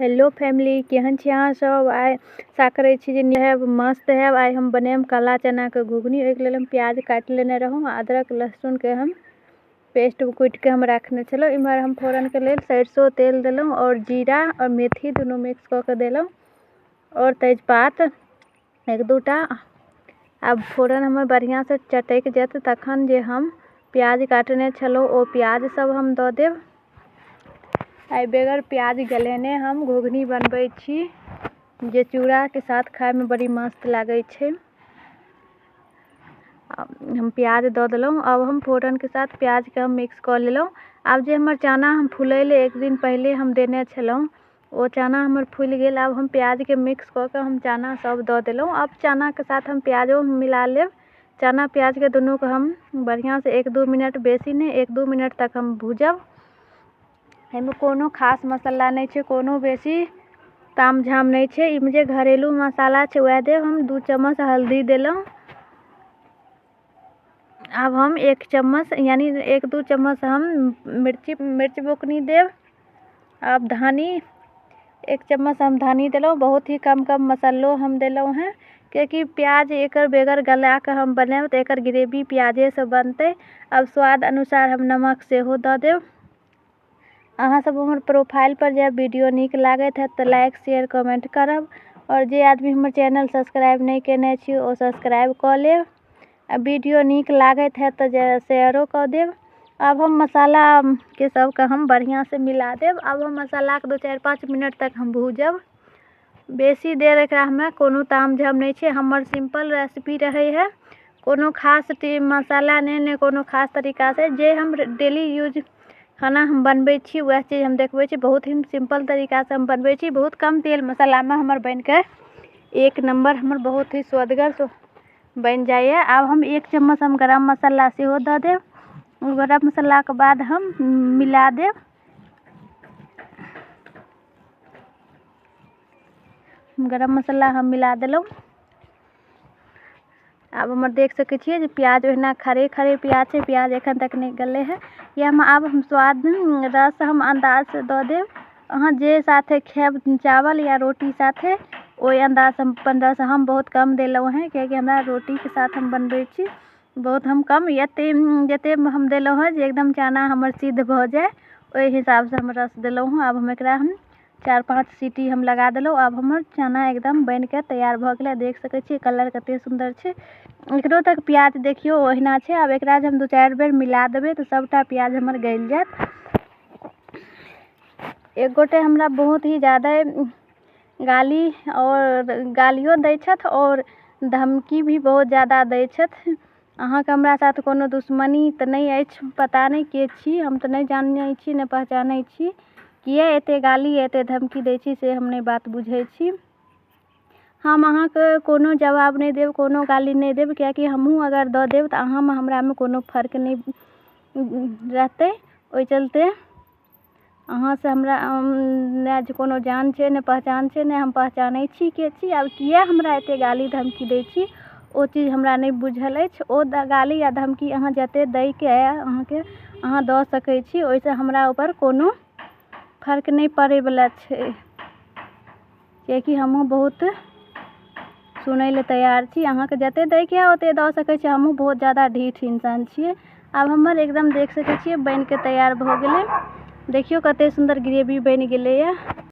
Hello family, केहन छी अहाँ सब? आइ आशा करै छी जे हैब मस्त हैब। आइ हम बनायब काला चनाके घुघनी। ओहिके लेल हम प्याज काटि लेने रहौँ, अदरक लहसुनके हम पेस्ट कुटिके हम राखने छलहुँ। इम्हर हम फोरनके लेल सरिसो तेल देलहुँ आओर जीरा आओर मेथी दुनू मिक्स कऽ के देलहुँ आओर तेजपात एक दूटा। आब फोरन हमर बढ़िआँसँ चटकि जायत तखन जे हम प्याज काटने छलहुँ ओ प्याज सब हम दऽ देब। आइ बगैर प्याज गलेने हम घुघनी बनबै छी, जे चूड़ाके साथ खाइमे बड़ी मस्त लागै छै। हम प्याज दऽ देलहुँ। आब हम फोरनके साथ प्याजके हम मिक्स कऽ लेलहुँ। आब जे हमर चना हम फुलै लए एक दिन पहिले हम देने छलहुँ, ओ चना हमर फुलि गेल। आब हम प्याजके मिक्स कऽ कऽ हम चना सब दऽ देलहुँ। आब चनाके साथ हम प्याजो मिला लेब। चना प्याजके दुनूके हम बढ़िआँसँ 1-2 मिनट, बेसी नहि, 1-2 मिनट तक हम भूजब। एहिमे कोनो खास मसाला नहि छै, कोनो बेसी ताम झाम नहि छै। एहिमे जे घरेलू मसाला छै वएह देब। हम 2 चम्मच हल्दी देलहुँ। आब हम 1 चम्मच यानी 1-2 चम्मच हम मिर्च बुकनी देब। आब धनी 1 चम्मच हम धनी देलहुँ। बहुत ही कम कम मसालो हम देलहुँ हेँ, कियाकि प्याज एकर बगैर गलाके हम बनायब तऽ एकर ग्रेवी प्याजेसँ बनतै। आब स्वाद अनुसार हम नमक सेहो दऽ देब। अहाँ सब हमर प्रोफाइल पर जायब, वीडियो नीक लागैत हैत तऽ लाइक शेयर कमेंट करब। आओर जे आदमी हमर चैनल सब्सक्राइब नहि केने छी ओ सब्सक्राइब कऽ लेब। आ वीडियो नीक लागैत हैत तऽ शेयरो कऽ देब। आब हम मसालाके सबके हम बढ़िआँसँ मिला देब। आब हम मसालाके 2-4-5 मिनट तक हम भूजब। बेसी देर एकरा हमरा कोनो ताम झाम नहि छै। हमर सिम्पल रेसिपी रहै है, कोनो खास मसाला नहि, नहि कोनो खास तरीकासँ। जे हम डेली यूज खाना हम बनबै छी वएह चीज हम देखबै छी। बहुत ही सिम्पल तरीकासँ हम बनबै छी। बहुत कम तेल मसालामे हमर बनिके एक नम्बर हमर बहुत ही स्वदगर बनि जाइए। आब हम 1 चम्मच हम गरम मसाला सेहो दऽ देब। गरम मसालाके बाद हम मिला देब। गरम मसाला हम मिला देलहुँ। आब हमर देख सकै छियै जे प्याज ओहिना खड़े खड़े प्याज छै, प्याज एखन तक नहि गललै हँ। इएहमे आब हम स्वाद रस हम अन्दाजसँ दऽ देब। अहाँ जे साथे खायब, चावल या रोटी साथे, ओहि अन्दाजसँ हम अपन रस हम बहुत कम देलहुँ हेँ, कियाकि हमरा रोटीके साथ हम बनबै छी। बहुत हम कम एते जतेक हम देलहुँ हेँ जे एकदम चना हमर सिद्ध भऽ जाय, ओहि हिसाबसँ हम रस देलहुँ हेँ। आब हम एकरा हम 4-5 सीटी हम लगा देलहुँ। आब हमर चना एकदम बनिके तैयार भऽ गेलै। देख सकै छियै कलर कतेक सुन्दर छै। एकरो तक प्याज देखियौ ओहिना छै। आब एकरा जे हम 2-4 बेर मिला देबै तऽ सबटा प्याज हमर गलि जायत। एक गोटे हमरा बहुत ही ज्यादा गाली आओर गालियो दै छथि आओर धमकी भी बहुत ज्यादा दै छथि। अहाँके हमरा साथ कोनो दुश्मनी तऽ नहि अछि, पता नहि के छी, हम तऽ नहि जानै छी, नहि पहचानै छी। किए एतेक गाली एतेक धमकी दै छी से हम नहि बात बुझै छी। हम अहाँके कोनो जवाब नहि देब, कोनो गाली नहि देब, कियाकि हमहूँ अगर दऽ देब तऽ अहाँमे हमरामे कोनो फर्क नहि रहतै। ओहि चलते अहाँसँ हमरा नहि कोनो जान छै, नहि पहचान छै, नहि हम पहचानै छी के छी। आब किए हमरा एतेक गाली धमकी दै छी ओ चीज हमरा नहि बुझल अछि। ओ गाली या धमकी अहाँ जतेक दैके अइ अहाँके अहाँ दऽ सकै छी, ओहिसँ हमरा ऊपर कोनो फर्क नहि पड़ैवला छै, कियाकि हमहूँ बहुत सुनै लए तैयार छी। अहाँके जतेक दैके अइ ओतेक दऽ सकै छी। हमहूँ बहुत ज्यादा ढीठ इन्सान छियै। आब हमर एकदम देख सकै छियै बनिके तैयार भऽ गेलै। देखियौ कतेक सुन्दर ग्रेवी बनि गेलैए।